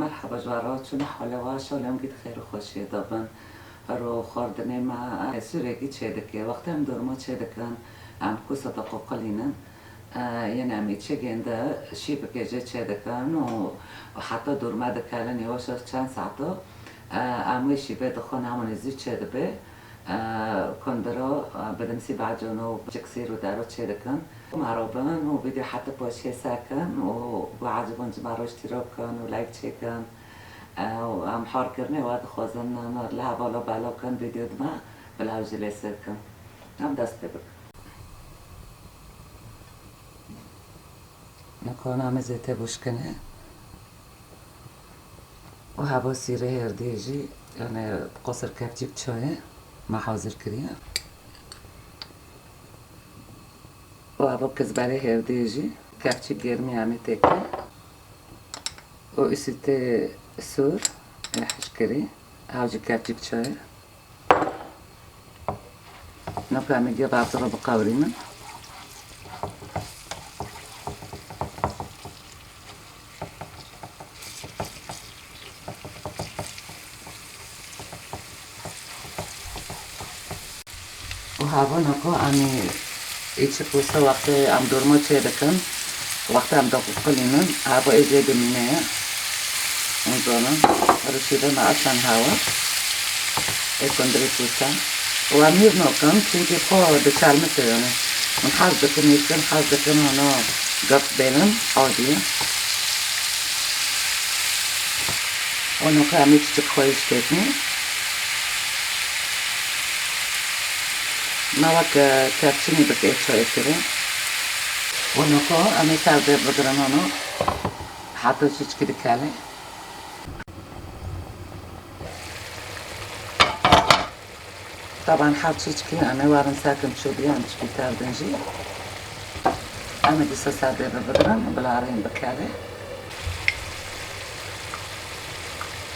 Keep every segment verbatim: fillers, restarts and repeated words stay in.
Merheba ji we re, çûne hale we, şewlem gît xêr û xweşiyê de bin. Ro xwardinê me, e, sûrekî çêdike. Wextê em dormo çêdikin, em kûsa diqoqilînin. E, yên em ê çigên de şîbikê jê çêdikin û heta dorme dikelin, yavaş yavaş çend saeto, e, em wê şîbê dixwin, hemanî zû çêdibe. E, kundiro, e, bi dimsî bacon û çiksîr û dero çêdikin. Ma re bin û vîdeo heta poşiyê sekin û biecibin ji me re îştîrak kin û like çêkin. E, û em harkirinê we dixwazin li hevala belakin vîdeo dime bila ew jî lê sêr kin. Em dest pê bikin. Nikana me zêde bûşkine. Û heva sîrê hêrdî jî, yani qosir kevçîk çayê me hazir kiriye. Û heva kizberê hêrdî jî kevçîk germî em ê têkin. Û îsîtê sûr ê hişkirî, ew jî kevçîk çayê. Noka em ê gê bavdiro biqewirînin. Û hevona ku em ê çi posta wextê em dormo çêdikin, wextê em diqilînin, heva ê jê dimîne ye. Hûn zanin, rişîdê me esan hewa ê kundirî posta. Û em hîr nakin, çimkî xwe diçelmise yani. Hûn hez dikin hîr kin, hez dikin hana gaf bênin, adî ye. Û noka em ê çiçik xwe yî ştêknê. Me weke kevçinî bike çayê kirê. Û noka em ê ser dê bigirin hano. Heta çiçkî dikele. Taban her çiçkî em ê werin sekin çûbî, em çikî tevdin jî. Em ê dîsa ser dê bigirin, bila rên bikeve.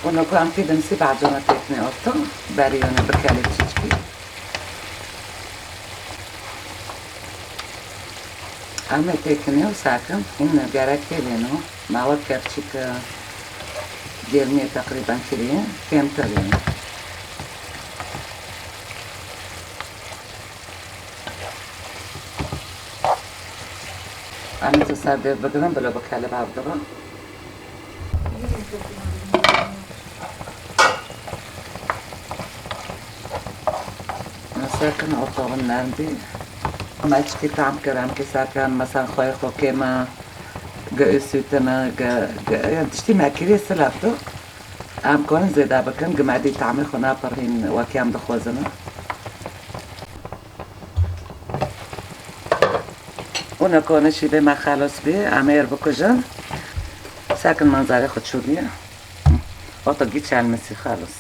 Û noka em kî dimsî bacona têknê orta, berî yone bikeve çiçkî. Em ê têkinê û sekin, hîn gerek tê lêno. Me wek kevçîk, e, germiyê teqrîben kiriye, kêmtir yani. Em ê ser dêr bigirin, bila bikele bavdira. Sekin ortaxin nerm bî. Me çikî tam kir, em kî sekin, mesela xweyê xwe kême. Ge û sütüne, ge, ge, yani tiştî me kirî silefto. Em karin zêde bikin, gi me dî tamê xwe napirhîn wekî em dixwazin. Û nekane şîvê me xelos bî, em ê bikujin. Sekin manzarê xwe çû bî. Oto gî çelmisî xelos.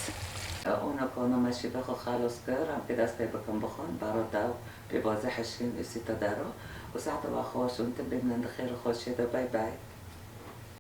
Û nekane me şîvê xwe xelos kir, em pê dest pê bikin bixwin, baro dew, pê bazê hişkîn, û sîta dero. Û saete we xweş û tim bimînin di xêr û xweşiyê de, bay bay.